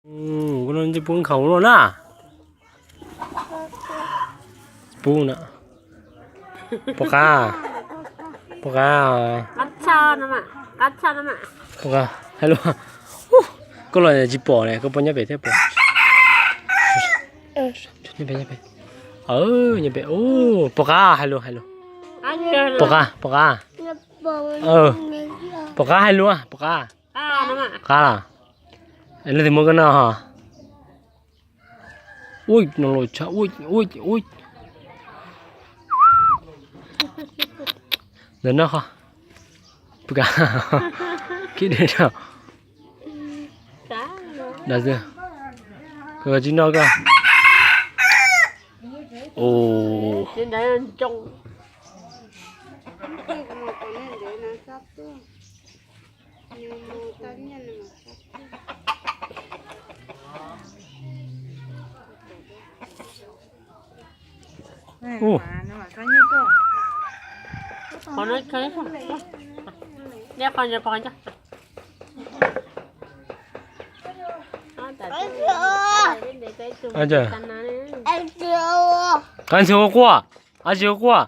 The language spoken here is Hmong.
Kuv no ntsej pub nkhaus luaj na. Pub na. Puas qab? Puas qab? Puas qab? Hais lus. Koj los tsis pom ne, koj puas nyob pem thiab pom? Nyob pem, nyob pem. Nyob pem. Puas qab? Hais lus, hais lus. Puas qab? Puas qab? Puas qab? Hais lus, puas qab? Qab los? Leej twg muab koj noj ho? Ui, no los tshaj, ui, ui, ui. Ntawm no ho. Puas kam? Kib dej rau. Koj tsis noj koj. Qab ntxhw quaj, qab ntxhw quaj.